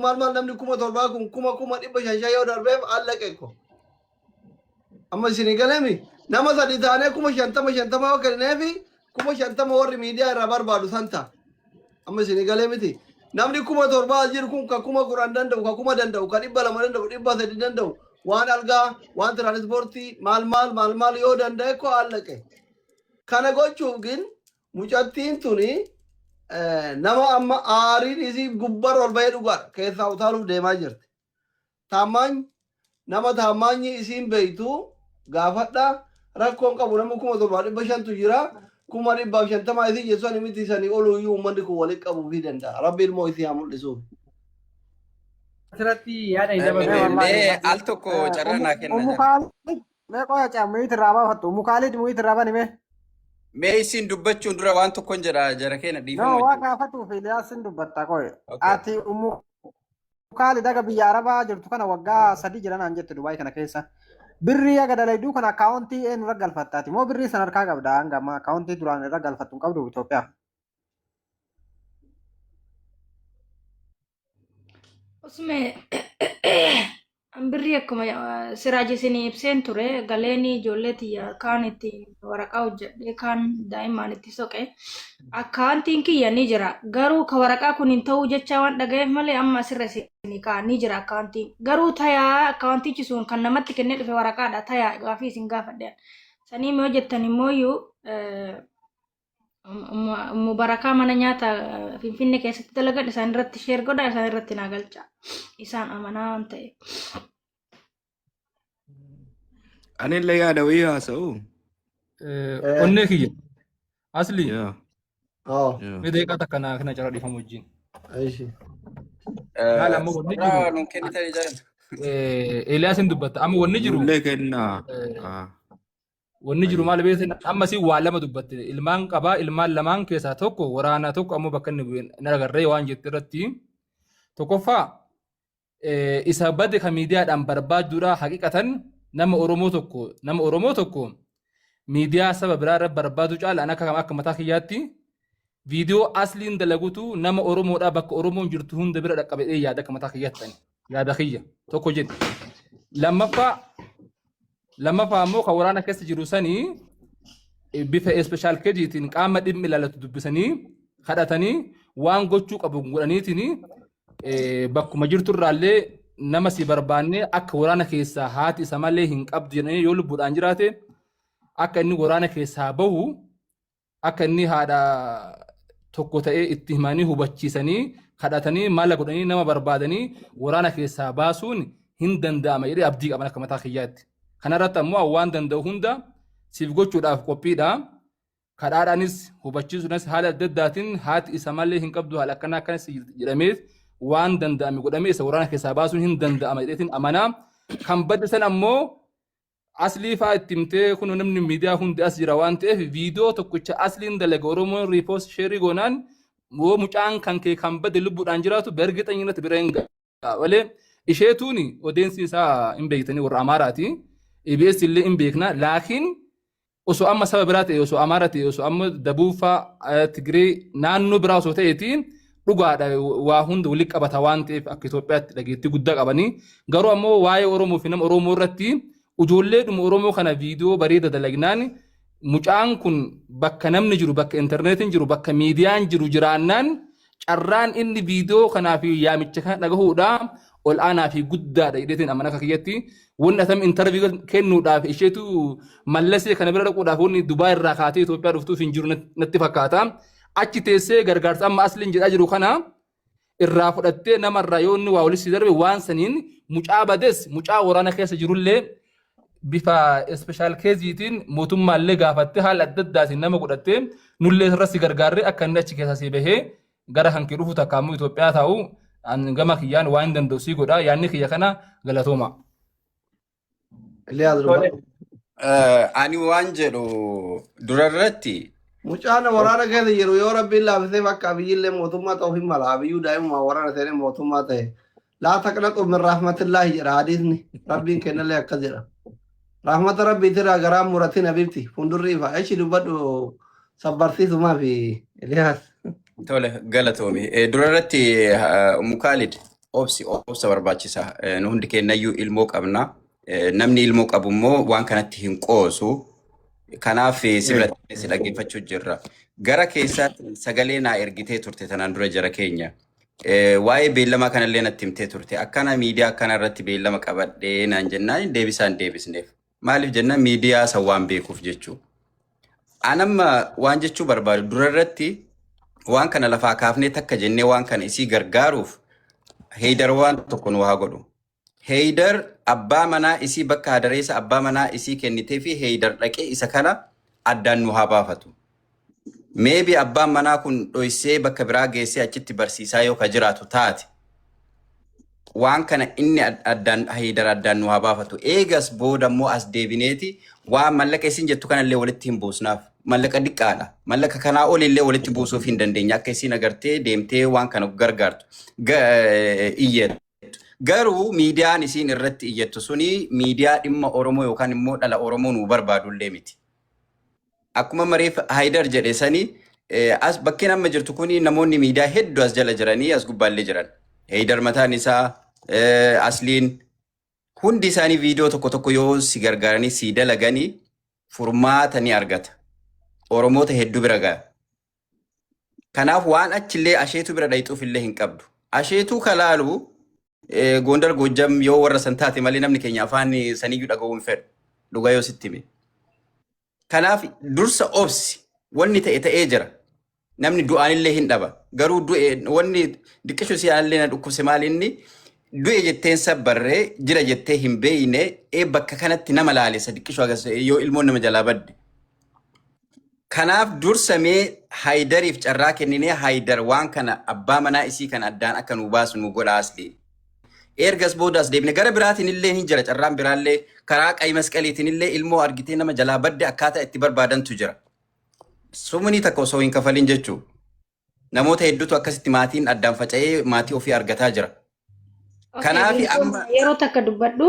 maal maal namni 7,000 kun kuma 500 yoo darbeef allaqe ko. Amma isinii galeemi nama sadi taanee 50,000 50 yoo kenneefi 50,000 warri miidiyaa irraa barbaadu san ta'a. Amma isinii galee miti. Namni 7,000 as jiru kun ka 10,000 danda'u, ka 1,000 danda'u, ka 200 danda'u, 300 danda'u, waan algaa, waan tiraanispoortii, maal maal maal maal yoo danda'e ko allaqe. Kana gochuuf gin mucattiin tuni nama amma aariin isii gubbarra ol bahee dhugaadha. Keessaa utaaluuf deemaa jirti. Taammaany nama taammaanyi isiin beektu gaafadha. Rakkoon qabu namni 7,500tu jira. 150,000 isii jechuun ani miti sanii oluyyuu uummanni kun walitti qabuufii danda'a. Rabbi ilmoo isii haa mul'isuuf. Asirratti yaada hin dabarsu. Mee Wallahi mee al tokko carraa naa kenna Ummu jara. Kaalid mee qoya caa muyit irraa baafattu Ummu Kaalid muyit irraa bani mee. Mee isin dubbachuun dura waan tokkon jedha jara keenya No dhiifama waa wajjin. gaafatuuf Iliyaas sin dubbatta qoy. Okay. Ati Ummu Kaalid aga biyya Arabaa jirtu kana waggaa 3 jira naan jette Dubaay kana keessa. Birrii aga dalayduu kana akkaawuntii eenyu irra galfatta ati moo birrii san harkaa qabda hanga ammaa akkaawuntii duraan irra galfattu hin qabdu Itoophiyaa. Usme birrii akkuma siraaj isinii ibseen ture galeenii ijoollee tiyya kaan itti waraqaa hojjedhee kaan daa'immaan itti soqe akkaawuntiin kiyya ni jira, garuu ka waraqaa kun hin ta'uu jecha waan dhaga'eef malee amma asirra isinii ka'a ni jira akkaawuntiin, garuu tayaa akkaawuntichi sun kan namatti kennee dhufe waraqaadha tayaa gaafii isin gaafadhe sanii yoo jettan immooyyuu Ummu Barakaa mana nyaata Finfinnee keessatti dalagan isaan irratti share godha, isaan irratti naa galcha. Isaan amanaa waan ta'eef. Anillee yaada wayii haasa'u. Onnee kiyya. Asli. Yaa. Oh, Yaa. Mee daqiiqaa takka naa kana carraa dhiifamu wajjin. Aishi. Laala amma wanni Warra jiru. nuun kennitanii jiran. Eeliyaas hin dubbatta. Amma wanni jiru. Nullee kennaa. Ah. Wanni jiru maal beektan, amma si waa lama dubbatte, ilmaan qabaa, ilmaan lamaan keessaa tokko waraanaa, tokko ammoo bakka inni bu'e na agarree waan jette irratti, tokkoffaa isa bade ka miidiyaadhaan barbaaduudha. Haqiqatan nama Oromoo tokko miidiyaa saba biraa irra barbaadu caala an akka mataa kiyyaatti viidiyoo asliin dalagutu nama Oromoodhaa bakka Oromoon jirtu hunda bira dhaqqabee yaada akka mataa kiyyaatti ani yaada kiyya tokko jedhe. Lammaffaa ammoo kan waraana keessa jiru sanii bifa special caseiitiin qaama dhimmi ilaallatu dubbisanii kadhatanii waan gochuu qabu godhaniitiin bakkuma jirturraallee nama si barbaannee akka waraana keessaa haati isa malee hin qabdu jedhanii, yoo lubbuudhaan jiraate akka inni waraana keessaa bahu, akka inni haadha tokko ta'ee itti himanii hubachiisanii kadhatanii mala godhanii nama barbaadanii waraana keessaa baasuun hin danda'ama jedhee abdii qaban akka mataa kiyyaatti. Kanarratti ammoo waan danda'u hunda siif gochuudhaaf qophiidha. Kadhaadhaanis hubachiisuudhaanis haala adda addaatiin haati isa malee hin qabdu, haala akkanaa akkanas jedhamee waan danda'ame godhamee isa waraana keessaa baasuun hin danda'ama jedheetiin amanaa. Kan badde san ammoo aslii fa'aa itti himtee, kun namni miidiyaa hundi as jira waan ta'eef, viidiyoo tokkicha asliin dalaga Oromoon repost share goonaan yoo mucaan kan kee kan bade lubbuudhaan jiraatu bergixanyinatti bira hin ga'a malee, isheetuuni odeensi isaa hin beektanii warra Amaaraati. EBS illee hin beekna, laakiin osoo amma saba biraa ta'e, osoo Amaara ta'e, osoo amma Dabuufaa, Tigree, naannoo biraa osoo ta'eeti dhugaadha, waa hunda walitti qabata waan ta'eef akka Itoophiyaatti dhageettii guddaa qabanii. Garuu ammoo waa'ee Oromoo fi nama Oromoo irratti ijoolleedhuma Oromoo kana viidiyoo bareeda dalagnaan mucaan kun bakka namni jiru, bakka intarneetiin jiru, bakka miidiyaan jiru jiraannaan carraan inni viidiyoo kanaa fi yaamicha kana dhagahuudha ol aanaa fi guddaadha jedheetiin amana akka kiyyatti. Wanni atam interview kennuudhaaf isheetu mallasee kana bira dhaquudhaaf wanni Dubaay irraa kaatee Itoophiyaa dhuftuuf hin jiru natti fakkaata. Achi teessee gargaarsa amma asliin jedhaa jiru kana irraa fudhattee namarraa yoo inni waa walitti darbe waan saniin mucaa bades, mucaa waraana keessa jirullee bifa special caseiitiin mootummaallee gaafattee haala adda addaatiin nama godhattee nullee irratti gargaarree akka inni achi keessaa sii bahee gara kan kee dhufu takka ammoo Itoophiyaa taa'u an gama kiyyaan waan hin danda'u sii godha. Yaadni kiyya kana, galatooma. Iliyaas, dubbadhu. Ani waan jedhu durarratti Mucaan waraana keessa jiru yoo rabbiin laafisee bakka abiyyillee mootummaa ta'uuf hin mala. Abiyyuu daa'imummaa waraana seenee mootummaa ta'e. Laa taqnaqu min rahmatillaahi jedha hadiisni. Rabbiin kennallee akkas jedha. Rahmata rabbiitirraa garaa muratin habibti. Fuuldurri ifa. Echi dubbadhu sabbarsiisumaa fi Iliyaas. Tole, galatoomi. Durarratti Ummu Kaalid, obsi, obsa barbaachisa. Nu hundi keenyayyuu ilmoo qabna. Namni ilmoo qabu immoo waan kanatti hin qoosu. Kanaaf si biratti si dhaggeeffachuu jirra. Gara keessaatti sagalee naa ergitee turte tanaan dura jara keenya. Waa'ee beellamaa kanallee natti himtee turte. Akkana miidiyaa akkana irratti beellama qabadhee naan jennaan deebisaan deebisneef. Maaliif jennaan miidiyaa san waan beekuuf jechuudha. Anamma waan jechuu barbaadu durarratti waan kana lafaa kaafnee takka jennee waan kana isii gargaaruuf Heydar waan tokko nu haa godhu. Heydar abbaa manaa isii bakka hadareessa abbaa manaa isii kennitee fi Heydar dhaqee isa kana addaan nu haa baafatu. Maybe abbaan manaa kun dhoysee bakka biraa geessee achitti barsiisaa yoo ka jiraatu taate, waan kana inni addaan Heydar addaan nu haa baafatu. Eegas booda immoo as deebineeti waan mallaqa isin jettu kanallee walitti hin buusnaaf. Mallaqa diqqaadha. Mallaqa kanaa olillee walitti buusuuf hin dandeenya. Akka isin agartee deemtee waan kana gargaartu iyyattu. Garuu miidiyaan isiin irratti iyyattu suni miidiyaa dhimma Oromoo yookaan immoo dhala Oromoo nu barbaadullee miti. Akkuma mareef Haayidar jedhe sani, as bakkeen amma jirtu kuni namoonni miidiyaa hedduu as jala jiranii as gubbaallee jiran. Heydar mataan isaa Asliin hundi isaanii viidiyoo tokko tokko yoo si gargaaranii si dalaganii furmaata ni argata. Oromoota hedduu bira ga'a. Kanaaf waan achillee asheetu bira dhayxuuf illee hin qabdu. Asheetuu kalaalu Gondar Goojjam yoo warra san taate malee namni keenya afaan saniyyuu dhaga'uu hin fedhu. Dhugaa yoo sitti hime. Kanaaf dursa obsi wanni ta'e ta'ee jira. Namni du'aanillee hin dhaba. Garuu du'e wanni diqqishu si illee na dhukkubse maal inni du'e jetteen sabbarree jira jettee hin beeyne ee bakka kanatti nama laalessa diqqishu agas yoo ilmoon nama jalaa badde. Kanaaf dursa mee Haydariif carraa kenninee Haydar waan kana abbaa manaa isii kana addaan akka nu baasu nu godha asli. Ergas booda as deebine gara biraatiin illee hin jira carraan biraallee karaa qayi masqaliitiin illee ilmoo argitee nama jalaa badde akkaataa itti barbaadantu jira. Sumunii takka osoo hin kafalin jechuu. Namoota hedduutu akkasitti maatiin addaan faca'ee maatii ofii argataa jira. Okay, Kanaaf galatooma. amma Yeroo takka dubbadhu.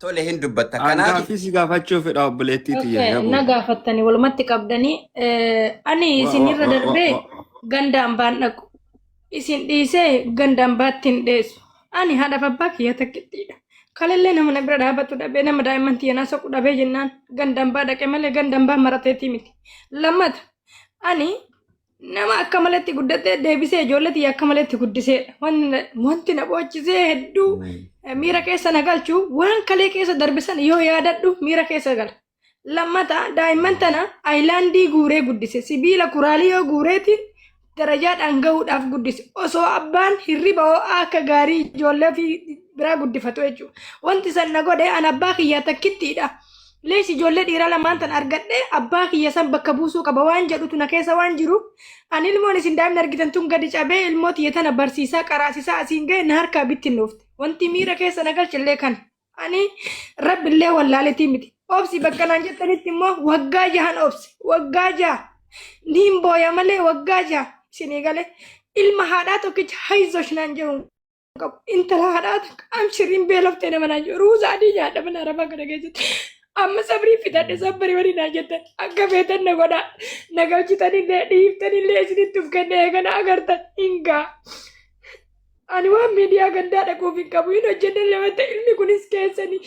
tole hin dubbatta. An Kanaaf gaaffii si gaafachuu fedha obboleettii tiyya Okay, yabu. na gaafattanii walumatti qabdanii. Ani Wa wa isinirra wa wa darbee wa. ganda ambaan dhaqu. Isin dhiisee ganda ambaatti hin dheessu. Ani haadhaaf abbaa kiyya takkittiidha. Kalellee nama na bira dhaabatu dhabee nama daa'imman tiyya na soqu dhabee jennaan ganda ambaa dhaqe malee ganda ambaa marateetii miti. Lammata ani nama akka maletti guddatee deebisee ijoollee tiyya akka maletti guddiseedha. Wanti na boochisee hedduu miira keessa na galchu waan kalee keessa darbe sana yoo yaadadhu miira keessa gala. Lammata daa'imman tana aayilaandii guuree guddise. Sibiila kuraalii yoo guureetiin darajaadhaan gahuudhaaf guddise. Osoo abbaan hirriba ho'aa akka gaarii ijoollee ofii biraa guddifatu jechuudha. Wanti san na godhe an abbaa kiyyaa takkittiidha. Lees ijoollee dhiiraa lamaan tan argadhe abbaa kiyya san bakka buusuu qaba waan jedhutu na keessa waan jiru. Ani ilmoon isin daa'imni argitan tun gadi cabee ilmoo tiyya tana barsiisaa qaraasisaa asiin ga'e na harkaa bittinnoofte. Wanti miira keessa na galche illee kana. Ani rabbillee wallaaletii miti. Obsi bakka naan jettanitti immoo waggaa jahan obsi. Waggaa 6. Niin booya malee waggaa 6 isinii galee ilma haadhaa tokkicha hayzosh naan jedhu hin qabu. Intala haadhaa takka amshiriin beeloftee nama naan jedhu ruuza adii nyaadha mana arabaa kana keessatti. Amma sabrii fitadhe sabrii walii naan jettan akka feetan na godhaa. Na galchitanillee dhiiftanillee isinitti uf kennee kana agartan hin gaa. Ani waan miidiyaa gandaa dhaquuf hin qabu hin hojjenne lama ta'e ilmi kunis keessanii.